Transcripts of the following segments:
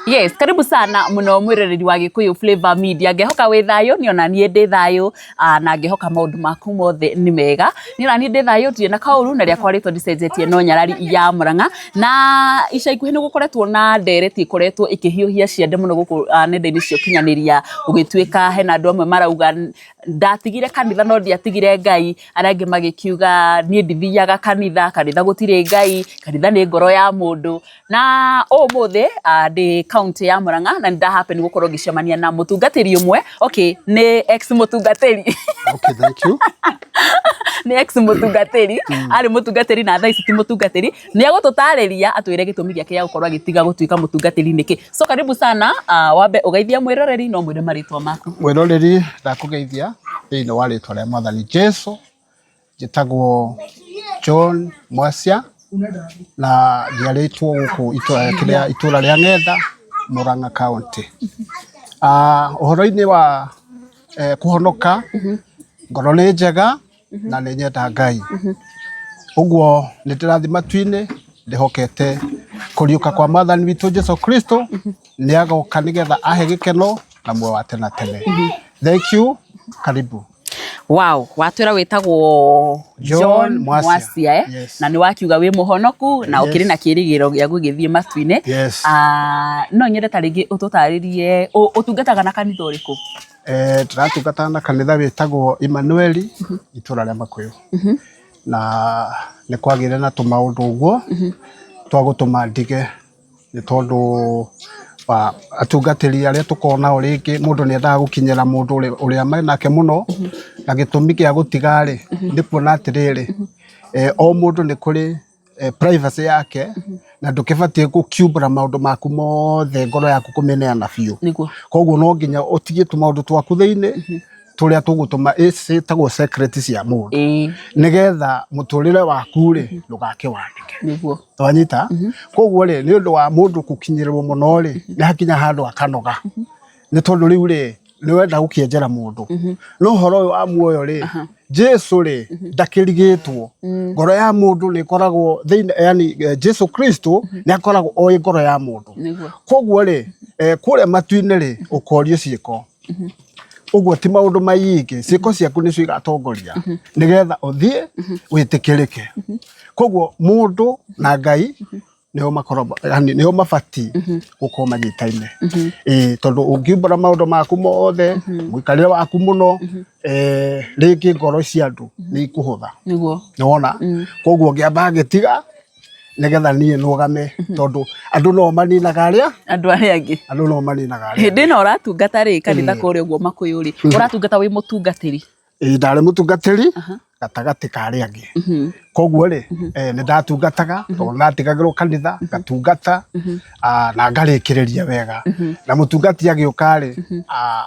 Yes, karibu sana muno mwiroreri wa Gikuyu Flavor Media. Ngehoka wi thayo, ni ona nie ndi thayo, na ngehoka maundu maku mothe ni mega. Ni ona nie ndi thayo, ndirĩ na kauru na rĩakwa rĩtwa ndicenjetie no nyarari ya Murang'a. Na ica ikuhĩ nĩ gũkoretwo na ndereti ĩkoretwo ĩkĩhiũhia ciande mũno gũkũ nenda-inĩ cia ũkinyanĩria, gũgĩtuĩka hena andũ amwe marauga ndatigire kanitha no ndiatigire Ngai, arĩa angĩ magĩkiuga niĩ ndithiaga kanitha, kanitha gũtirĩ Ngai, kanitha nĩ ngoro ya mũndũ. Na ũmũthĩ ndĩ kaunti ya Murang'a na nĩ nda happen gũkorwo ngĩcemania na mũtungatĩri ũmwe, okay, nĩ ex mũtungatĩri. Okay, thank you. Nĩ ex mũtungatĩri, arĩ mũtungatĩri na thaa ici ti mũtungatĩri. Nĩ egũtũtarĩria atwĩre gĩtũmi gĩake gĩa gũkorwo agĩtiga gũtuĩka mũtungatĩri nĩkĩ. So karibu sana, wambe ũgeithie mwĩroreri na ũmwĩre marĩtwa maku. Mwĩroreri, ndakũgeithia thĩinĩ wa rĩtwa rĩa Mwathani Jesu. Njĩtagwo John Mwacia na njiarĩtwo gũkũ itũra kĩrĩa itũra rĩa Ng'etha, Murang'a County. Ũhoro-inĩ wa kũhonoka, ngoro nĩ njega na nĩ nyenda Ngai. Ũguo nĩ ndĩrathiĩ matu-inĩ ndĩhokete kũriũka kwa mwathani witũ Jesu Kristo, nĩ agoka nĩgetha ahe gĩkeno na muoyo wa tene na tene. Thank you, karibu. Wow, watwĩra wĩtagwo John John Mwacia. Mwacia, eh? Yes. Na nĩ wakiuga wĩ mũhonoku na Yes. ũkĩrĩ na kĩrĩgĩrĩro gĩa gũgĩthiĩ matu-inĩ. Yes. No nyende ta rĩngĩ ũtũtarĩrie ũtungataga na kanitha ũrĩkũ? Ndĩratungata na kanitha wĩtagwo Emmanueli itũra rĩa Makũyũ. Na nĩ kwagĩire na tũmaũndũ ũguo twa gũtũma ndige nĩ tondũ wa atungatĩri arĩa tũkoragwo nao rĩngĩ mũndũ nĩ endaga gũkinyĩra mũndũ ũrĩa menake mũno, na gĩtũmi gĩa gũtiga rĩ, nĩ kuona atĩrĩrĩ, o mũndũ nĩ kũrĩ privacy yake, na ndũkĩbatiĩ gũkiumbũra maũndũ maku mothe ngoro yaku kũmĩneana biũ. Koguo no nginya ũtigie tũmaũndũ twaku thĩinĩ, tũrĩa tũgũtũma ciĩtagwo secret cia mũndũ, nĩgetha mũtũrĩre waku rĩ ndũgakĩwanĩke. Wanyita? Koguo rĩ, nĩ ũndũ wa mũndũ gũkinyĩrĩrwo mũno rĩ, nĩ hakinya handũ akanoga. Nĩ tondũ rĩu rĩ, nĩ wenda gũkĩenjera mũndũ. No ũhoro ũyũ wa muoyo rĩ, Jesu rĩ, ndakĩrigĩtwo. Ngoro ya mũndũ nĩ ĩkoragwo thĩinĩ, yani Jesu Kristo nĩ akoragwo oĩ ngoro ya mũndũ. Koguo rĩ, kũrĩa matu-inĩ rĩ, ũkorio ciĩko. Ũguo ti maũndũ maingĩ, ciĩko ciaku nĩcio igatongoria nĩgetha ũthiĩ wĩtĩkĩrĩke. Koguo mũndũ na Ngai nĩo makoragwo, yani nĩo mabatiĩ gũkorwo manyitaine. Ĩĩ tondũ ũngiumbũra maũndũ maku mothe, mũikarĩre waku mũno, rĩngĩ ngoro cia andũ nĩ ikũhũtha. Nĩwona? Koguo ngĩamba ngĩtiga nĩgetha niĩ nũgame tondũ andũ no maninaga arĩa Andũ arĩa angĩ. Andũ no maninaga arĩa. Hĩndĩ ĩno ũratungata rĩ kanitha kũrĩa ũguo Makũyũ rĩ, ũratungata wĩ mũtungatĩri? Ĩĩ ndarĩ mũtungatĩri gatagatĩ ka arĩa angĩ. Koguo rĩ, nĩ ndatungataga tondũ nĩ ndatigagĩrwo kanitha ngatungata na ngarĩkĩrĩria wega. Na mũtungati agĩũka rĩ,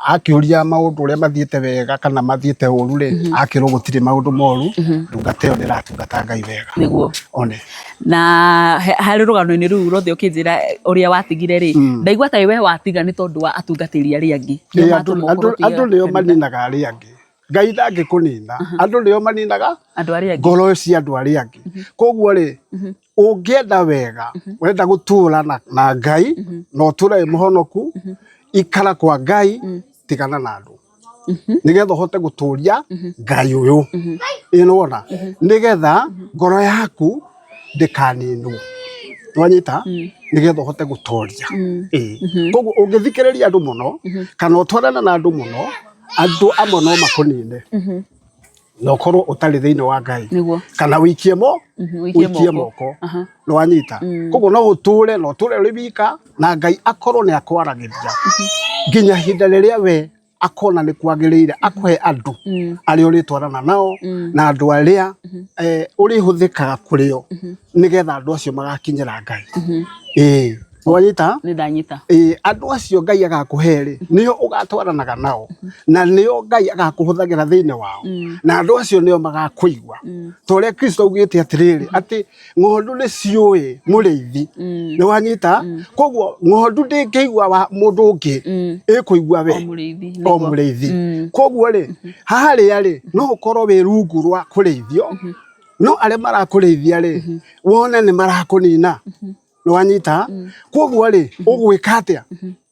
akĩũria maũndũ ũrĩa mathiĩte wega kana mathiĩte ũru rĩ, akĩrwo gũtirĩ maũndũ moru, ndungata ĩyo nĩ ĩratungata Ngai wega. One. Na harĩ rũgano-inĩ rũu rwothe ũkĩnjĩra ũrĩa watigire rĩ, ndaigua ta we watiga nĩ tondũ wa atungatĩri arĩa angĩ. Nĩo matũma ũkorwo ũtige Andũ nĩo kanitha. maninaga arĩa angĩ. Ngai ndangĩkũnina, andũ nĩo maninaga andũ arĩa angĩ. Ngoro cia andũ arĩa angĩ. Koguo rĩ, ũngĩenda wega, ũrenda gũtũra na Ngai na ũtũre wĩ mũhonoku, ikara kwa Ngai, tigana na andũ nĩgetha ũhote gũtũria Ngai ũyũ. Ĩ nĩwona? Nĩgetha ngoro yaku ndĩkaninwo. Nĩwanyita? Nĩgetha ũhote gũtoria. Ĩĩ. Koguo ũngĩthikĩrĩria andũ mũno kana ũtwarane na andũ mũno, andũ amwe no makũnine na ũkorwo ũtarĩ thĩinĩ wa Ngai. Kana ũikie mo, Ũikie ũikie moko. Moko. Nĩwanyita? Koguo no ũtũre na ũtũre ũrĩ wika na Ngai akorwo nĩ akwaragĩria nginya ihinda rĩrĩa we akona nĩ kwagĩrĩire akũhe andũ arĩa ũrĩtwarana nao na andũ arĩa ũrĩhũthĩkaga kũrĩ o nĩgetha andũ acio magakinyĩra Ngai. Ĩĩ wanyita? Nĩ ndanyita. Ĩĩ, andũ acio Ngai agakũhe rĩ, nĩo ũgatwaranaga nao na nĩo Ngai agakũhũthagĩra thĩinĩ wao na andũ acio nĩo magakũigua. Ta ũrĩa Kristo augĩte atĩrĩrĩ, atĩ ng'ondu nĩ ciũĩ mũrĩithi. Nĩ wanyita? Koguo ng'ondu ndĩngĩigua wa mũndũ ũngĩ, ĩkũigua we O mũrĩithi. O mũrĩithi. Koguo rĩ, harĩa rĩ, no ũkorwo wĩ rungu rwa kũrĩithio, no arĩa marakũrĩithia rĩ, wone nĩ marakũnina. Nĩwanyita? Koguo rĩ, ũgwĩka atĩa?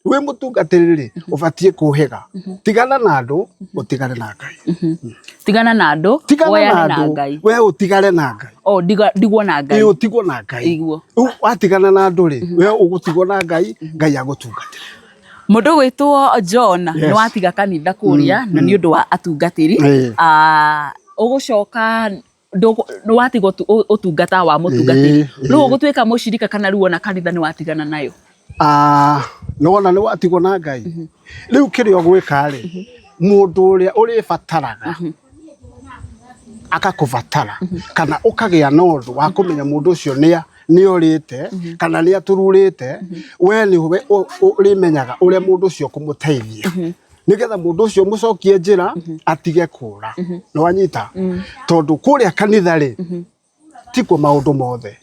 Wĩ mũtungatĩri rĩ, ũbatiĩ kũhĩga. Tigana na andũ, ũtigane na Ngai. Tigana na andũ, Tigana na woyane na andũ, Ngai. we ũtigane na Ngai. O ndigwo na Ngai. Ĩĩ, ũtigwo na Ngai. Iguo. Rĩu watigana na andũ rĩ, we ũgũtigwo na Ngai, Ngai agũtungatĩre. Mũndũ gwĩtwo John Yes. nĩ watiga kanitha kũrĩa na nĩ ũndũ wa atungatĩri. Ĩĩ. Ah, ũgũcoka nĩ watigwo ũtungata wa mũtungatĩri. Ĩĩ, Rĩu ĩĩ. ũgũtuĩka mũcirika kana rĩu ona kanitha nĩ watigana nayo? Ah, nĩwona nĩ watigwo na Ngai. Rĩu kĩrĩa ũgwĩka rĩ, mũndũ ũrĩa ũrĩbataraga agakũbatara kana ũkagĩa na ũndũ wa kũmenya mũndũ ũcio nĩa nĩorĩte kana nĩatururĩte, we nĩwe ũrĩmenyaga ũrĩa mũndũ ũcio ũkũmũteithia nĩgetha mũndũ ũcio mũcokie njĩra atige kũra. Nĩwanyita? Tondũ kũrĩa kanitha rĩ, tikuo maũndũ mothe.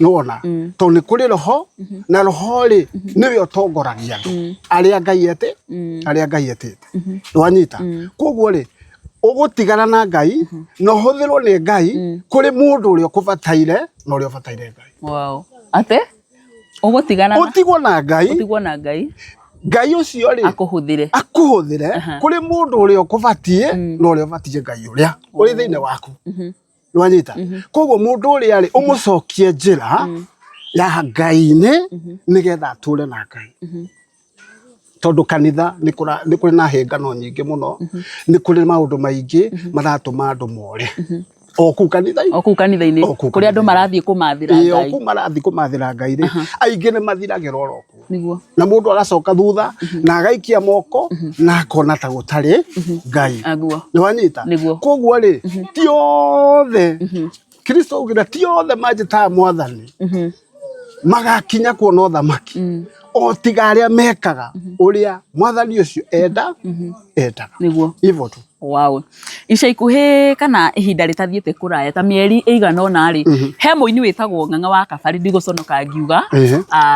Nĩwona? Tondũ nĩ kũrĩ roho, na roho rĩ, nĩwe ũtongoragia andũ arĩa Ngai etĩ, arĩa Ngai etĩte. Nĩwanyita? Koguo rĩ, ũgũtigana na Ngai na ũhũthĩrwo nĩ Ngai kũrĩ mũndũ ũrĩa ũkũbataire na ũrĩa ũbataire Ngai. Wow. Atĩ ũgũtigana na Ũtigwo na Ngai, ũtigwo na Ngai Ngai ũcio rĩ akũhũthĩre. Akũhũthĩre kũrĩ mũndũ ũrĩa ũkũbatiĩ na ũrĩa ũbatiĩ Ngai ũrĩa ũrĩ thĩinĩ waku. Nĩwanyita? Koguo mũndũ ũrĩa rĩ, ũmũcokie njĩra ya Ngai-inĩ nĩgetha atũre na Ngai. Tondũ kanitha nĩ kũrĩ na hĩngano nyingĩ mũno, nĩ kũrĩ maũndũ maingĩ maratũma andũ more. O kũu kanitha-inĩ. O kũu kanitha-inĩ. O kũu Kũrĩa andũ kanitha-inĩ. marathiĩ kũmathĩra Ĩĩ, o Ngai. kũu marathiĩ kũmathĩra Ngai rĩ, aingĩ nĩ mathiragĩra oro kuo. Nĩguo. Na mũndũ agacoka thutha na agaikia moko na akona ta gũtarĩ Ngai. Aguo. Nĩwanyita? Nĩguo. Koguo rĩ, ti othe, Kristo augire ti othe manjĩtaga mwathani magakinya kuona ũthamaki, o tiga arĩa mekaga ũrĩa mwathani ũcio enda endaga. Nĩguo. Hivyo tu. Wow. Ica ikuhĩ kana ihinda rĩtathiĩte kũraya ta mĩeri ĩigana ũna rĩ, he mũini wĩtagwo Ng'ang'a wa Kabari ndigũconoka ngiuga,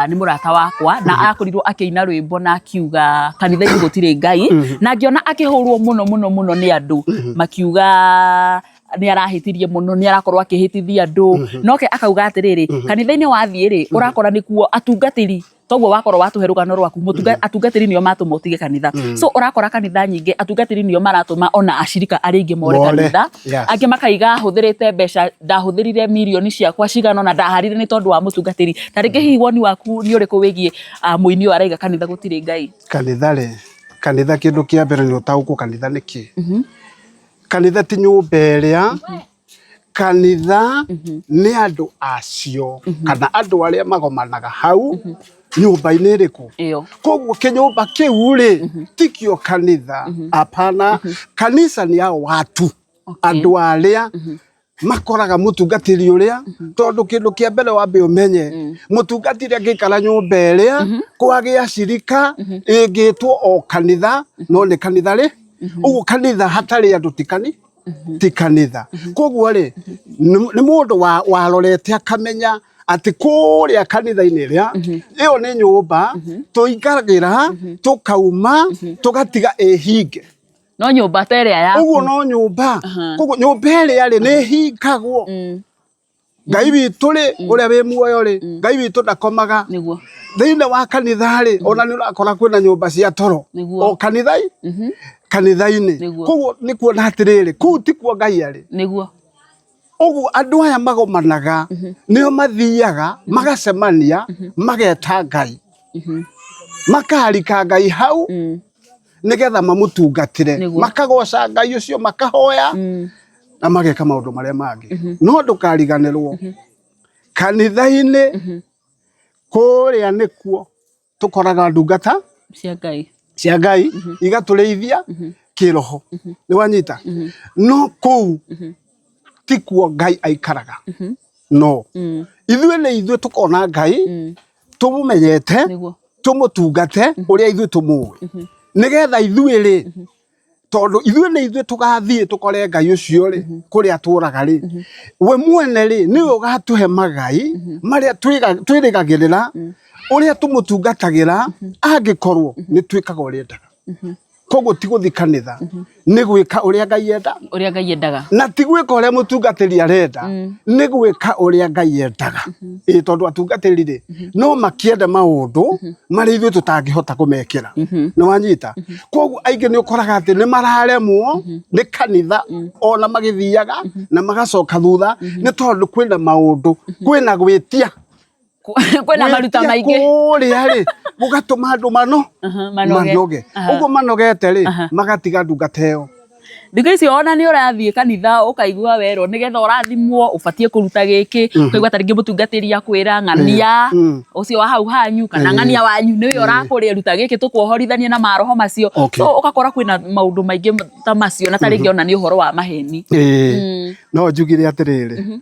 nĩ mũrata wakwa na akorirwo akĩina rwĩmbo na akiuga kanitha-inĩ gũtirĩ Ngai, na ngĩona akĩhũrwo mũno mũno mũno nĩ andũ makiuga nĩ arahĩtirie mũno, nĩ arakorwo akĩhĩtithia andũ, noke akauga atĩrĩrĩ, kanitha-inĩ wathiĩ rĩ, ũrakora nĩkuo atungatĩri toguo wakorwo watuhe rũgano rwaku atungatĩri nĩo matũma ũtige kanitha. So ũrakora kanitha nyingĩ atungatĩri nĩo maratũma ona acirika arĩa aingĩ more More. kanitha. Yes. Angĩ makaiga hũthĩrĩte mbeca, ndahũthĩrire mirioni ciakwa cigana ũna, ndaharire nĩ tondũ wa mũtungatĩri. Ta rĩngĩ hihi woni waku nĩ ũrĩkũ wĩgiĩ mũini ũyũ araiga kanitha gũtirĩ Ngai? Kanitha rĩ, kanitha kĩndũ kĩa mbere nĩ ũtaũkwo kanitha nĩ kĩ. Kanitha ti nyũmba ĩrĩa, kanitha nĩ andũ acio kana andũ arĩa magomanaga hau nyũmba-inĩ ĩrĩkũ. Ĩyo. Koguo kĩnyũmba kĩu rĩ, tikĩo kanitha. Hapana, kanisa nĩ ya watu. Andũ arĩa makoraga mũtungatĩri ũrĩa, tondũ kĩndũ kĩa mbere wambe ũmenye, mũtungatĩri angĩikara nyũmba ĩrĩa kwagĩa cirika ĩngĩtwo o kanitha, no nĩ kanitha rĩ, ũguo kanitha hatarĩ andũ ti kanitha. Ti kanitha. Koguo rĩ, nĩ mũndũ warorete akamenya atĩ kũrĩa kanitha-inĩ ĩrĩa ĩyo nĩ nyũmba tũingagĩra tũkauma tũgatiga ĩhinge. No nyũmba ta ĩrĩa yaku. Ũguo no nyũmba. Koguo nyũmba ĩrĩa rĩ nĩ ĩhingagwo. Ngai witũ rĩ, ũrĩa wĩ muoyo rĩ, Ngai witũ ndakomaga. Nĩguo. Thĩinĩ wa kanitha rĩ, ona nĩ ũrakora kwĩna nyũmba cia toro. Nĩguo. O kanitha kanitha-inĩ. Nĩguo. Koguo nĩ kuona atĩrĩrĩ, kũu tikuo Ngai arĩ. Nĩguo. Ũguo andũ aya magomanaga nĩo mathiaga magacemania mageta Ngai. Makarika Ngai hau nĩgetha mamũtungatĩre. Nĩguo. Makagoca Ngai ũcio, makahoya na mageka maũndũ marĩa mangĩ. No ndũkariganĩrwo kanitha-inĩ kũrĩa nĩkuo tũkoraga ndungata cia Ngai, cia Ngai igatũrĩithia kĩroho. Nĩ wanyita? No kũu tikuo Ngai aikaraga. No ithuĩ nĩ ithuĩ tũkona Ngai tũmũmenyete, tũmũtungate ũrĩa ithuĩ tũmũĩ, nĩgetha ithuĩ rĩ, tondũ ithuĩ nĩ ithuĩ tũgathiĩ tũkore Ngai ũcio rĩ, kũrĩa atũraga rĩ, we mwene rĩ nĩwe ũgatũhe magai marĩa twĩrĩgagĩrĩra ũrĩa tũmũtungatagĩra angĩkorwo nĩ twĩkaga ũrĩa endaga. Koguo ti gũthiĩ kanitha, nĩ gwĩka ũrĩa Ngai enda, Ũrĩa Ngai endaga. Na ti gwĩka ũrĩa mũtungatĩri arenda, nĩ gwĩka ũrĩa Ngai endaga. Ĩ tondũ atungatĩri rĩ, no makĩende maũndũ marĩa ithuĩ tũtangĩhota kũmekĩra. Nĩ wanyita? Koguo aingĩ nĩ ũkoraga atĩ nĩ mararemwo nĩ kanitha ona magĩthiaga na magacoka thutha, nĩ tondũ kwĩna maũndũ, kwĩna gwĩtia. Kwĩna maruta Gwĩtia maingĩ. Kũrĩa rĩ, gũgatũma andũ mano Manoge. Manoge. Ũguo manogete rĩ, magatiga ndungata ĩyo. Thikũ ici ona nĩ ũrathiĩ kanitha ũkaigua werwo nĩgetha ũrathimwo ũbatiĩ kũruta gĩkĩ, ũkaigua ta rĩngĩ mũtungatĩri akwĩra ng'ania ũcio wa hau hanyu kana ng'ania wanyu nĩwe ũrakũrĩa, ruta gĩkĩ tũkuohorithanie na maroho macio. So ũgakora kwĩna maũndũ maingĩ ta macio, na ta rĩngĩ ona nĩ ũhoro wa maheni. Ĩĩ, no njugire atĩrĩrĩ,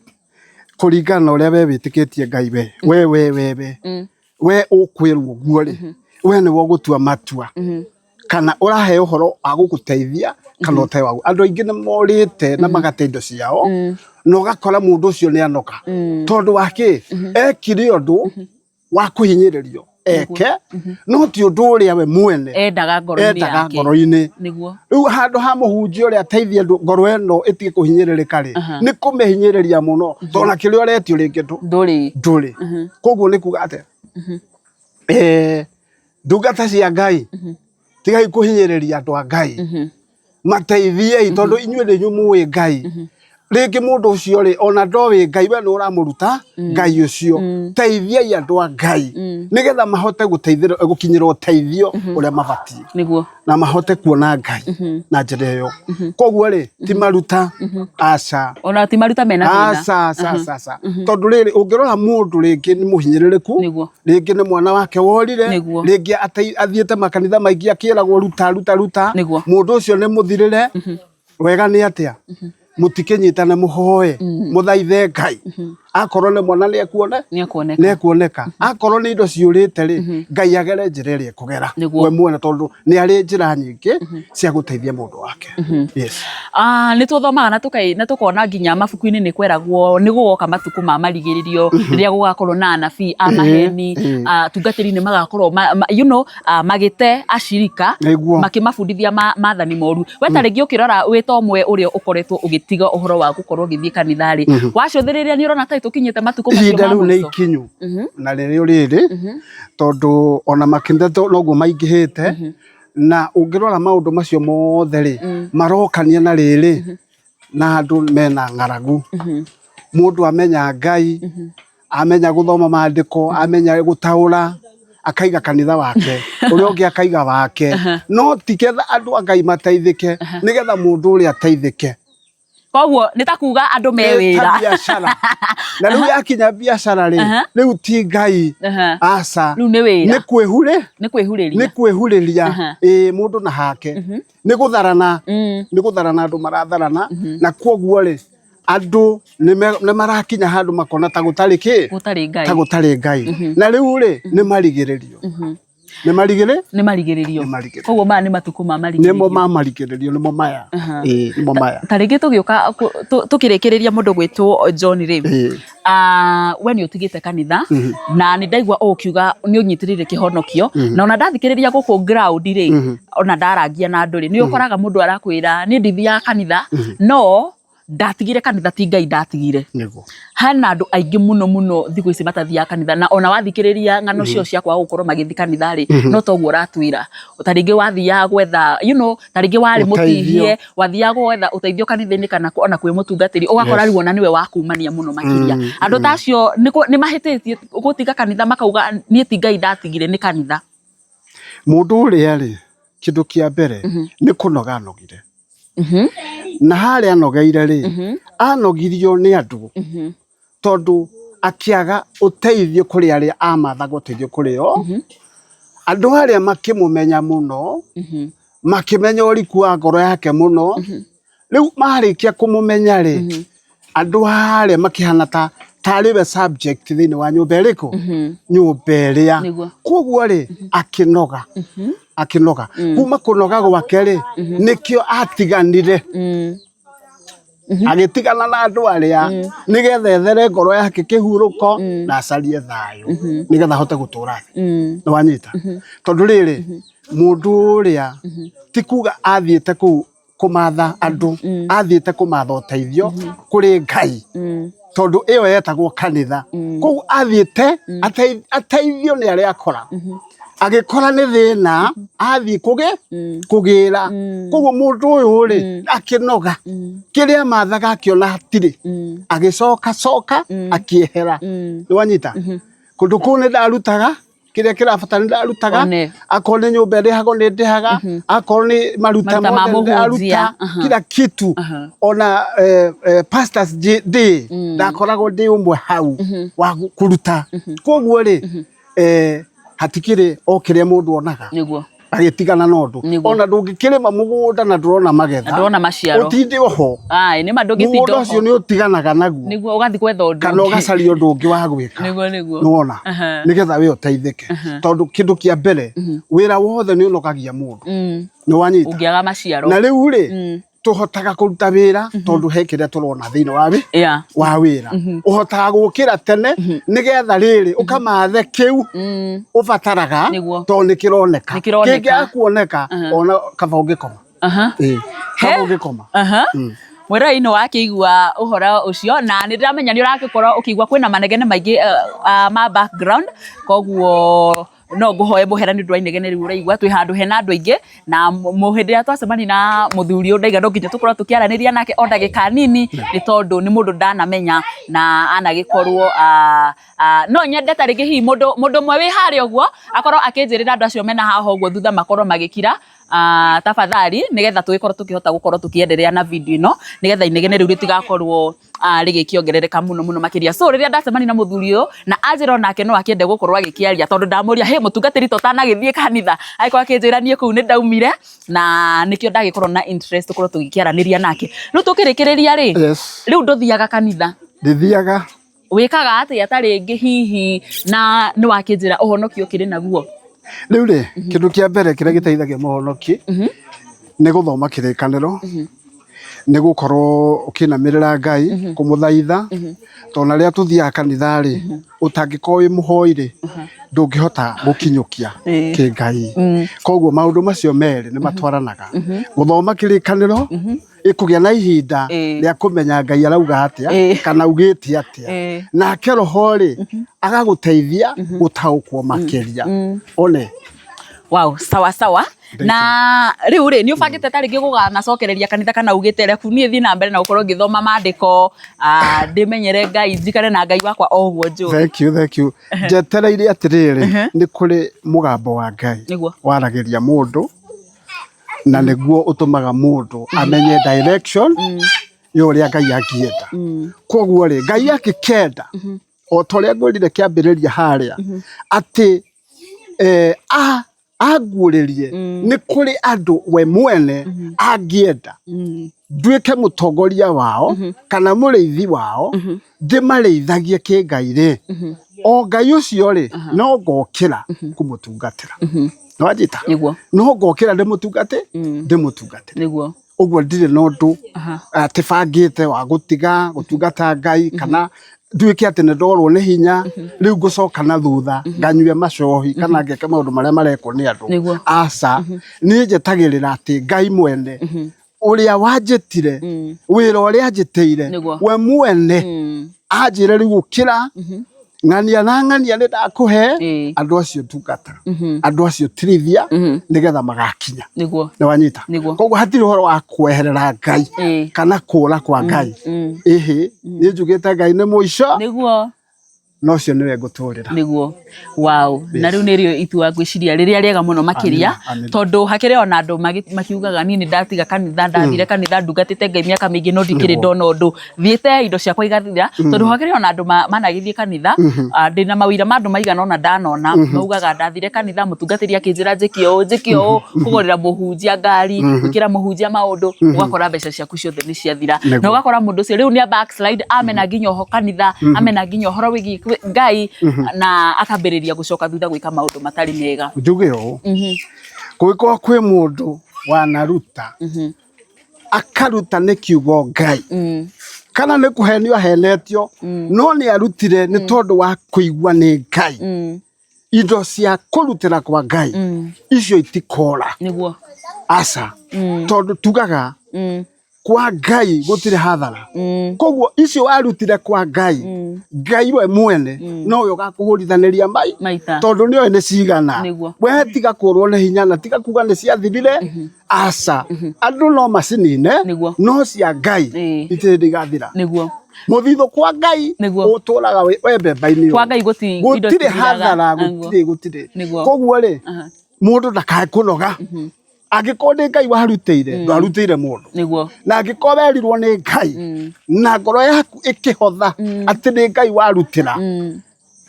kũringana na ũrĩa we wĩtĩkĩtie Ngai, we we we we we we ũkwĩrwo ũguo rĩ, we nĩwe ũgũtua matua kana ũrahe ũhoro wa gũgũteithia kana ũtarĩ wa. Andũ aingĩ nĩ morĩte na magate indo ciao, na ũgakora mũndũ ũcio nĩ anoga tondũ wa kĩ ekire ũndũ wa kũhinyĩrĩrio eke, no ti ũndũ ũrĩa we mwene endaga ngoro-inĩ endaga yake. Ngoro-inĩ. Nĩguo. Rĩu handũ ha mũhunjia ũrĩa ateithie andũ ngoro ĩno ĩtige kũhinyĩrĩrĩka rĩ, nĩ kũmĩhinyĩrĩria mũno, tondũ na kĩrĩa ũretio rĩngĩ ndũrĩ. Ndũrĩ. Koguo nĩ kuga atĩa? Ndungata cia Ngai, tigai kũhinyĩrĩria andũ a Ngai, mateithiei, tondũ inyuĩ nĩ inyuĩ mũĩ Ngai. Rĩngĩ mũndũ ũcio rĩ, ona ndoĩ Ngai, we nĩ ũramũruta Ngai ũcio. Teithiai andũ a Ngai nĩgetha mahote gũkinyĩra ũteithio ũrĩa mabatiĩ na mahote kuona Ngai na njĩra ĩyo. Koguo rĩ, ti maruta, aca. Ona ti maruta mena thĩna. Aca, aca, aca, aca. Tondũ rĩrĩ, ũngĩrora mũndũ rĩngĩ nĩ mũhinyĩrĩrĩku, rĩngĩ nĩ mwana wake worire, rĩngĩ athiĩte makanitha maingĩ akĩragwo ruta, ruta, ruta. Mũndũ ũcio nĩ mũthirĩre. Wega nĩ atĩa mũtikĩnyitane, mũhoe, mũthaithe Ngai, akorwo nĩ mwana nĩ ekuone, Nĩ ekuoneka. Nĩ ekuoneka. Akorwo nĩ indo ciũrĩte rĩ, Ngai agere njĩra ĩrĩa ekũgera we mwene, tondũ nĩ arĩ njĩra nyingĩ cia gũteithia mũndũ wake. Yes. Ah, nĩ tũthomaga na tũkona nginya mabuku-inĩ nĩ kweragwo nĩ gũgoka matukũ ma marigĩrĩrio rĩrĩa gũgakorwo na anabii a maheni, atungatĩri nĩ magakorwo magĩte acirika makĩmabundithia maathani moru. We ta rĩngĩ ũkĩrora wĩ ta ũmwe ũrĩa ũkoretwo ũgĩtiga ũhoro wa gũkorwo ũgĩthiĩ kanitha rĩ, wacũthĩrĩria nĩ ũrona ta tũkinyĩte matukũ macio Ihinda ma rĩu nĩ mũico? ikinyu na rĩrĩ rĩrĩ, tondũ ona makanitha noguo maingĩhĩte, na ũngĩrora maũndũ macio mothe rĩ, marokania na rĩrĩ na andũ mena ng'aragu. Mũndũ amenya Ngai, amenya gũthoma maandĩko, amenya gũtaũra, akaiga kanitha wake, ũrĩa ũngĩ akaiga wake, no ti ketha andũ a Ngai mateithĩke, nĩgetha mũndũ ũrĩa ateithĩke. Koguo nĩ ta kuga andũ me Nĩ ta wĩra. Biacara, na rĩu yakinya biacara rĩ, rĩu ti Ngai, aca. Rĩu nĩ wĩra. Nĩ kwĩhurĩ Nĩ kwĩhurĩria. Nĩ kwĩhurĩria. Ĩĩ, mũndũ na hake nĩ gũtharana, nĩ gũtharana andũ maratharana, na koguo rĩ, andũ nĩ marakinya handũ makona ta gũtarĩ kĩ, Gũtarĩ Ngai. Ta gũtarĩ Ngai, na rĩu rĩ, nĩ marigĩrĩrio, nĩ marigĩrĩ Nĩ marigĩrĩrio. Nĩ marigĩrĩrio. Koguo maya nĩ matukũ ma Nĩmo marigĩrĩrio. Ma marigĩrĩrio nĩmo maya. Ĩĩ, nĩmo maya. Ta rĩngĩ tũgĩũka tũkĩrĩkĩrĩria, mũndũ gwĩtwo John rĩ, we nĩ ũtigĩte kanitha na nĩ ndaigua ũkiuga nĩ ũnyitĩrĩire kĩhonokio, na ona ndathikĩrĩria gũkũ ground rĩ, ona ndarangia na andũ rĩ, nĩ ũkoraga mũndũ arakwĩra niĩ ndithiaga kanitha, no ndatigire kanitha ti Ngai ndatigire. Hena andũ aingĩ mũno mũno thikũ ici matathiaga kanitha, na ona wathikĩrĩria ng'ano cio cia kwaga gũkorwo magĩthiĩ kanitha rĩ, no toguo ũratwĩra, ta rĩngĩ wathiaga gwetha ta rĩngĩ warĩ Ũteithio. Mũtihie, wathiaga gwetha ũteithio kanitha-inĩ kana ona kwĩ mũtungatĩri, ũgakora rĩu ona nĩwe wakumania mũno makĩria. Andũ ta acio nĩ mahĩtĩtie gũtiga kanitha makauga niĩ ti Ngai ndatigire, nĩ kanitha? Mũndũ ũrĩa rĩ, kĩndũ kĩa mbere nĩ kũnoga anogire, na harĩa anogeire rĩ, anogirio nĩ andũ tondũ akĩaga ũteithio kũrĩ arĩa amathaga ũteithio kũrĩ o. Andũ arĩa makĩmũmenya mũno, makĩmenya ũriku wa ngoro yake mũno. Rĩu marĩkia kũmũmenya rĩ, andũ arĩa makĩhana ta tarĩ we subject thĩinĩ wa nyũmba ĩrĩkũ, nyũmba ĩrĩa. Koguo rĩ, akĩnoga, akĩnoga. Kuma kũnoga gwake rĩ, nĩkĩo atiganire. Agĩtigana na andũ arĩa nĩgetha ethere ngoro yake kĩhurũko na acarie thayũ nĩgetha ahote gũtũra thĩ. Nĩ wanyita? Tondũ rĩrĩ, mũndũ ũrĩa ti kuga athiĩte kũu kũmatha andũ, athiĩte kũmatha ũteithio kũrĩ Ngai, tondũ ĩyo yetagwo kanitha. Koguo athiĩte ateithio nĩ arĩa akora, agĩkora nĩ thĩna, athiĩ kũgĩra. Koguo mũndũ ũyũ rĩ, akĩnoga, kĩrĩa mathaga akĩona hatirĩ, agĩcoka coka akĩehera. Nĩ wanyita? Kũndũ kũu nĩ ndarutaga kĩrĩa kĩrabatara, nĩ ndarutaga. One. Akorwo nĩ nyũmba ĩrĩhagwo, nĩ ndĩhaga. Akorwo nĩ maruta Maruta ma mothe, nĩ ndaruta. mũhunjia. Kila kitu. Ona pastors day ndakoragwo ndĩ ũmwe hau wa kũruta. Koguo rĩ, hatikĩrĩ o kĩrĩa mũndũ onaga. Agĩtigana na ũndũ. Ona ndũngĩkĩrĩma mũgũnda na ndũrona magetha, Na ndũrona maciaro. Ũtinde oho. Ai, nĩ ma, ndũngĩtinda Mũgũnda oho. Ũcio nĩ ũtiganaga naguo. Nĩguo, ũgathiĩ gwetha ũndũ Kana ũngĩ. Ũgacaria ũndũ ũngĩ wa gwĩka. Nĩguo nĩguo. Nĩwona? Nĩgetha we ũteithĩke, tondũ kĩndũ kĩa mbere, wĩra wothe nĩ ũnogagia mũndũ. Nĩ wanyita? Ũngĩaga maciaro. Na rĩu rĩ, tũhotaga kũruta wĩra tondũ he kĩrĩa tũrona thĩinĩ wa wa wĩra. Ũhotaga gũkĩra tene nĩgetha rĩrĩ ũkamathe kĩu ũbataraga, tondũ nĩ kĩroneka. Nĩ kĩroneka. Kĩngĩaga kuoneka, ona kaba ũngĩkoma. Ĩĩ, kaba ũngĩkoma. Mwĩroreri, nĩ wakĩigua ũhoro ũcio, na nĩ ndĩramenya nĩ ũragĩkorwo ũkĩigua kwĩna manegene maingĩ ma background. Koguo no ngũhoe mũhera nĩ ũndũ wa inegene rĩu ũraigua. Twĩ handũ hena andũ aingĩ, na hĩndĩ ĩrĩa twacemania na mũthuri ũyũ, ndaiga no nginya tũkorwo tũkĩaranĩria nake o ndagĩka nini, nĩ tondũ nĩ mũndũ ndanamenya na anagĩkorwo no nyende ta rĩngĩ hihi mũndũ ũmwe wĩ harĩa ũguo akorwo akĩnjĩrĩra andũ acio mena haha ũguo thutha makorwo magĩkira, tafadhali, nĩgetha tũgĩkorwo tũkĩhota gũkorwo tũkĩenderea na video ĩno, nĩgetha inegene rĩu rĩtigakorwo rĩgĩkĩongerereka mũno mũno makĩria. So rĩrĩa ndacemania na mũthuri ũyũ na anjĩra onake no akĩende gũkorwo agĩkĩaria, tondũ ndamũria, "Hĩ, mũtungatĩri, to ũtanagĩthiĩ kanitha?" Agĩkorwo akĩnjĩra, "Niĩ kũu nĩ ndaumire," na nĩkĩo ndagĩkorwo na interest tũkorwo tũgĩkĩaranĩria nake. Rĩu tũkĩrĩkĩrĩria rĩ, rĩu ndũthiaga kanitha? Ndithiaga. Wĩkaga atĩa ta rĩngĩ hihi, na nĩ wakĩnjĩra ũhonokio ũkĩrĩ naguo? Rĩu rĩ, kĩndũ kĩa mbere kĩrĩa gĩteithagia mũhonoki nĩ gũthoma kĩrĩkanĩro, nĩ gũkorwo ũkĩinamĩrĩra Ngai kũmũthaitha, tondũ na rĩrĩa tũthiaga kanitha rĩ, ũtangĩkorwo wĩ mũhoi rĩ, ndũngĩhota gũkinyũkia kĩngai. Koguo maũndũ macio merĩ nĩ matwaranaga, gũthoma kĩrĩkanĩro, kũgĩa na ihinda rĩa kũmenya Ngai arauga atĩa kana augĩte atĩa, nake roho rĩ, agagũteithia gũtaũkwo makĩria one. Wow, sawa sawa. Na rĩu rĩ, nĩ ũbangĩte ta rĩngĩ gũganacokereria kanitha, kana ugĩte reku niĩ thiĩ na mbere na gũkorwo ngĩthoma maandĩko, ndĩmenyere Ngai, njikare na Ngai wakwa o ũguo njũĩ? Thank you, thank you. Njetereire atĩrĩrĩ, nĩ kũrĩ mũgambo wa Ngai waragĩria mũndũ, na nĩguo ũtũmaga mũndũ amenye direction ya ũrĩa Ngai angĩenda. Koguo rĩ, Ngai akĩkenda, o ta ũrĩa ngwĩrire kĩambĩrĩria harĩa, atĩ anguũrĩrie nĩ kũrĩ andũ we mwene angĩenda nduĩke mũtongoria wao kana mũrĩithi wao, ndĩmarĩithagie kĩngai rĩ, o Ngai ũcio rĩ, no ngokĩra kũmũtungatĩra. Nĩwanjita? Nĩguo. No ngokĩra ndĩmũtungate, ndĩmũtungatĩre. Ũguo ndirĩ na ũndũ atĩ bangĩte wa gũtiga gũtungata Ngai, kana nduĩke atĩ nĩ ndorwo nĩ hinya, rĩu ngũcoka na thutha nganyue macohi kana ngeke maũndũ marĩa marekwo nĩ andũ. Aca, niĩ njetagĩrĩra atĩ Ngai mwene ũrĩa wanjĩtire, wĩra ũrĩa anjĩtĩire, we mwene anjĩre, "Rĩu ũkĩra, ng'ania na ng'ania, nĩ ndakũhe andũ acio, tungata andũ acio, tirithia, nĩgetha magakinya." Nĩ wanyita? Nĩguo. Koguo hatirĩ ũhoro wa kweherera Ngai kana kũra kwa Ngai. Ĩhĩ, niĩ njugĩte Ngai nĩ mũico, na ũcio nĩwe ngũtũrĩra. Nĩguo, wow. Na rĩu nĩrĩo itua ngwĩciria rĩrĩa rĩega mũno makĩria. Amina, amina. Tondũ hakĩrĩ ona andũ makiugaga, "Niĩ nĩ ndatiga kanitha, ndathire kanitha, ndungatĩte Ngai mĩaka mĩingĩ, no ndikĩrĩ ndona ũndũ, thiĩte indo ciakwa igathira." Tondũ hakĩrĩ ona andũ managĩthiĩ kanitha, ndĩna mawĩira ma andũ maigana ona ndanona maugaga, "Ndathire kanitha, mũtungatĩri akĩnjĩra njĩke ũũ, njĩke ũũ, kũgũrĩra mũhunjia ngari, gwĩkĩra mũhunjia maũndũ." Ũgakora mbeca ciaku ciothe nĩ ciathira, na ũgakora mũndũ ũcio rĩu nĩ backslide, amena nginya oho kanitha, amena nginya ũhoro wĩgiĩ Ngai, na akambĩrĩria gũcoka thutha gwĩka maũndũ matarĩ mega. Njuge ũũ, kũngĩkorwo kwĩ mũndũ wanaruta Akaruta nĩ kiugo Ngai kana nĩ kũhenio ahenetio, no nĩ arutire nĩ tondũ wa kũigua nĩ Ngai. Indo cia kũrutĩra kwa Ngai icio itikora. Aca, tondũ tugaga kwa Ngai gũtirĩ hathara. Koguo icio warutire kwa Ngai, Ngai we mwene nowe ũgakũhũrithanĩria mai maita, tondũ nĩoĩ nĩ cigana. We tiga kũrwo nĩ hinya na tiga kuga nĩ ciathirire. Aca, andũ no macinine, no cia Ngai itirĩ hĩndĩ igathira. Mũthithũ kwa Ngai ũtũraga we mbemba-inĩ. Kwa Ngai gũtirĩ indo gũtirĩ cithiraga. Hathara gũtirĩ, gũtirĩ. Koguo rĩ, mũndũ ndakae kũnoga. Angĩkorwo nĩ Ngai warutĩire, ndwarutĩire mũndũ. Na angĩkorwo werirwo nĩ Ngai na ngoro yaku ĩkĩhotha atĩ nĩ Ngai warutĩra,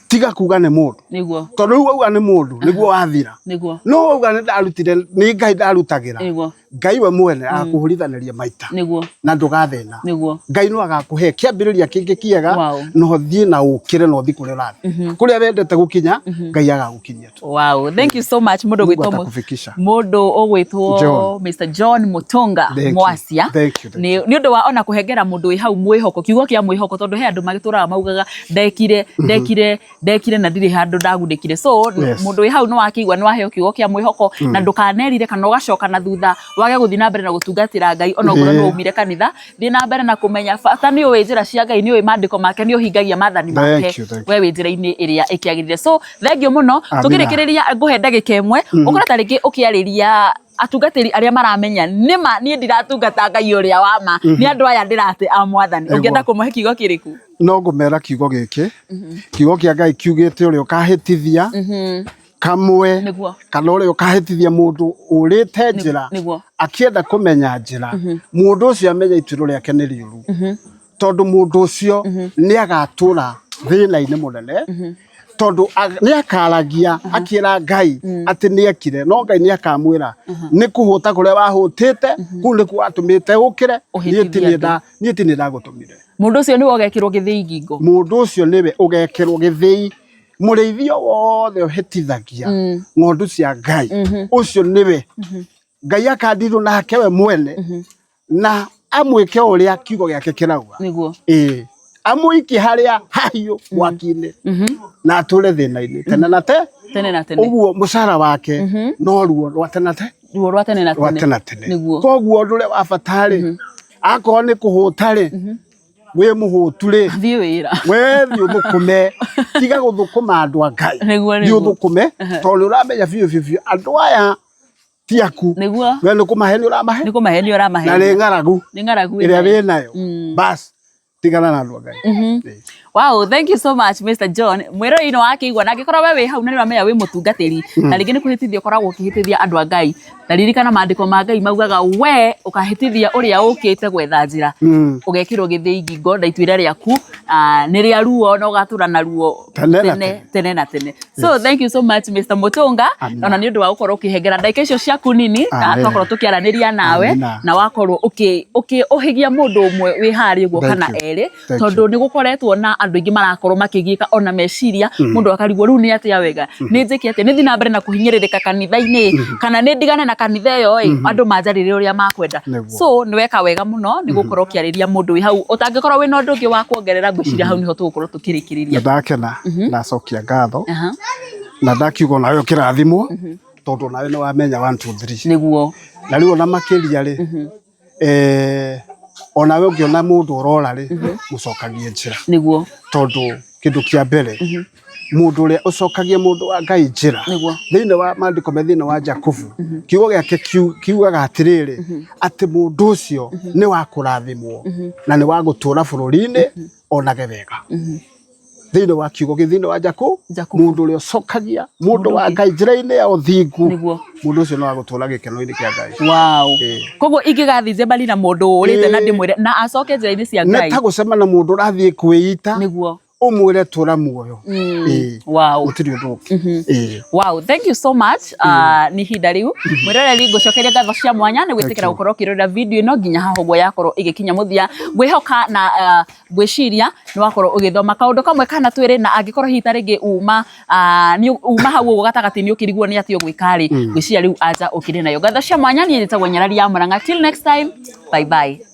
tiga kuga nĩ mũndũ, tondũ rĩu wauga nĩ mũndũ nĩguo wathira. No wauga nĩ ndarutire, nĩ Ngai ndarutagĩra, Ngai we mwene agakũhũrithanĩria maita na ndũgathĩna. Ngai no agakũhe kĩambĩrĩria kĩngĩ kĩega, na ũthiĩ na ũkĩre na ũthiĩ kũrĩa ũrathiĩ, kũrĩa wendete gũkinya, Ngai agagũkinyia tu. Wow, thank you so much mũndũ Mungu gwĩtwo atakufikisha. Mũndũ ũgwĩtwo John. Mr. John Mutunga. Thank you. Mwacia. Thank you, thank Nĩ ũndũ wa ona kũhengera mũndũ wĩ hau mwĩhoko, kiugo kĩa mwĩhoko, tondũ he andũ magĩtũraga maugaga ndekire, ndekire, ndekire na ndirĩ handũ ndagunĩkire. So mũndũ wĩ hau nĩ wakĩigua nĩ waheo kiugo kĩa mwĩhoko, na ndũkanerire kana ũgacoka na thutha wage gũthiĩ na mbere na gũtungatĩra Ngai ona okorwo nĩ waumire kanitha. Thiĩ na mbere na kũmenya bata nĩ ũĩ njĩra cia Ngai, nĩ ũĩ maandĩko make, nĩ ũhingagia maathani Thank make. you, thank you. We wĩ njĩra-inĩ ĩrĩa ĩkĩagĩrĩire. So thank you mũno. Amina. Tũkĩrĩkĩrĩria ngũhe ndagĩka ĩmwe ũkorwo ta rĩngĩ ũkĩarĩria atungatĩri arĩa maramenya nĩma niĩ ndiratungata Ngai ũrĩa wa ma, nĩ andũ aya ndĩrate a mwathani. Ũngĩenda kũmahe kiugo kĩrĩkũ? No ngũmera kiugo gĩkĩ, kiugo kĩa Ngai kiugĩte ũrĩa ũkahĩtithia kamwe kana ũrĩa ũkahĩtithia mũndũ ũrĩte njĩra akĩenda kũmenya njĩra, mũndũ ũcio amenya ituĩro rĩake nĩ rĩũru, tondũ mũndũ ũcio nĩ agatũra thĩna-inĩ mũnene, tondũ nĩ akaragia akĩra Ngai atĩ nĩ ekire, no Ngai nĩ akamwĩra nĩ kũhũta kũrĩa wahũtĩte kũu nĩkuo watũmĩte ũkĩre, niĩ ti Ũhĩtithie niĩ andũ. Niĩ ti niĩ ndagũtũmire. Mũndũ ũcio nĩwe ũgekĩrwo gĩthĩi ngingo. Mũndũ ũcio nĩwe ũgekĩrwo gĩthĩi. Mũrĩithi o wothe ũhĩtithagia ng'ondu cia Ngai, ũcio nĩwe Ngai akandirwo nake we mwene na amwĩke ũrĩa kiugo gĩake kĩrauga. Ĩĩ, amũikie harĩa hahiũ mwaki-inĩ na atũre thĩna-inĩ tene na te Tene na tene. Ũguo mũcara wake no ruo rwa tene na te Ruo rwa tene na rwa tene. Tene na tene. Koguo ũndũ ũrĩa wa bata rĩ, akorwo nĩ kũhũta rĩ, wĩ mũhũtu rĩ, Thiĩ wĩra. We thiĩ ũthũkũme, tiga gũthũkũma andũ a Ngai. Thiĩ ũthũkũme, tondũ nĩ ũramenya biũ biũ biũ andũ aya ti aku. We nĩ kũmahe nĩ ũramahe. Nĩ kũmahenia Na ũramahenia. Nĩ ng'aragu Nĩ ng'aragu ĩrĩa wĩnayo. Wĩ nayo. Bas, tigana na andũ a Ngai. Ĩĩ. Wow, thank you so much Mr. John. Mwĩroreri nĩ wakĩigua, na angĩkorwo we wĩ hau na nĩ ũramenya wĩ mũtungatĩri na rĩngĩ nĩ kũhĩtithia ũkoragwo ũkĩhĩtithia andũ a Ngai, na ririkana maandĩko ma Ngai maugaga we ũkahĩtithia ũrĩa ũkĩte gwetha njĩra, ũgekĩrwo gĩthĩi ngingo na ituĩra rĩaku nĩ rĩa ruo na ũgatũra na ruo Tene na tene tene. Tene na tene. So thank you so much Mr. Mutunga, Amina. ona nĩ ũndũ wa gũkorwo ũkĩhengera ndagĩka icio ciaku nini na Amen. twakorwo tũkĩaranĩria nawe Amina. na wakorwo ũkĩũhĩgia mũndũ ũmwe wĩ harĩa ũguo Thank kana you. erĩ, Thank tondũ nĩ gũkoretwo na andũ aingĩ marakorwo makĩgiĩka ona meciria, mũndũ akarigwo rĩu nĩ atĩa wega, nĩ njĩke atĩa, nĩ thiĩ na mbere na kũhinyĩrĩrĩka kanitha-inĩ kana nĩ ndigane na kanitha ĩyo ĩ, andũ manjarĩrie ũrĩa makwenda. So nĩ weka wega mũno nĩ gũkorwo ũkĩarĩria mũndũ wĩ hau. Ũtangĩkorwo wĩna ũndũ ũngĩ wa kuongerera, ngwĩciria hau nĩho tũgũkorwo tũkĩrĩkĩrĩria. Nĩ ndakena, ndacokia ngatho na ndakiuga onawe ũkĩrathimwo, tondũ onawe nĩ wamenya 1 2 3. Na rĩu ona makĩria rĩ, onawe ũngĩona mũndũ ũrora rĩ, mũcokagie njĩra, tondũ kĩndũ kĩa mbere, mũndũ ũrĩa ũcokagia mũndũ wa Ngai njĩra, thĩinĩ wa maandĩko me thĩinĩ wa Jakubu, kiugo gĩake kiugaga atĩrĩrĩ, atĩ mũndũ ũcio nĩ wa kũrathimwo na nĩ wa gũtũũra bũrũri-inĩ onage wega. Thĩinĩ wa kiugo gĩ thĩinĩ wa Jakubu. Mũndũ ũrĩa ũcokagia mũndũ wa Ngai njĩra-inĩ ya ũthingu, mũndũ ũcio no agũtũũra gĩkeno-inĩ kĩa Ngai. Koguo ingĩgathiĩ njemanie na mũndũ ũrĩte na ndĩmwĩre na acoke njĩra-inĩ cia Nĩ Ngai, ta gũcema na mũndũ ũrathiĩ kwĩita. Ũmwĩre tũra muoyo. Ĩĩ. Wow. Gũtirĩ ũndũ ũngĩ. Ĩĩ. Wow, thank you so much. Nĩ ihinda rĩu mwĩroreri ngũcokeria ngatho cia mwanya nĩ gwĩtĩkĩra you. gũkorwo ũkĩrorera video ĩno nginya haha ũguo yakorwo ĩgĩkinya mũthia. Ngwĩhoka na ngwĩciria nĩ wakorwo ũgĩthoma kaũndũ kamwe kana twĩrĩ, na angĩkorwo hihi ta rĩngĩ uma nĩ uma hau ũguo gatagatĩ nĩ ũkĩrigwo nĩ atĩ ũgwĩka rĩ, ngwĩciria rĩu anja ũkĩrĩ nayo. Ngatho cia mwanya, niĩ njĩtagwo Nyarari ya Mũrang'a. Till next time, bye bye.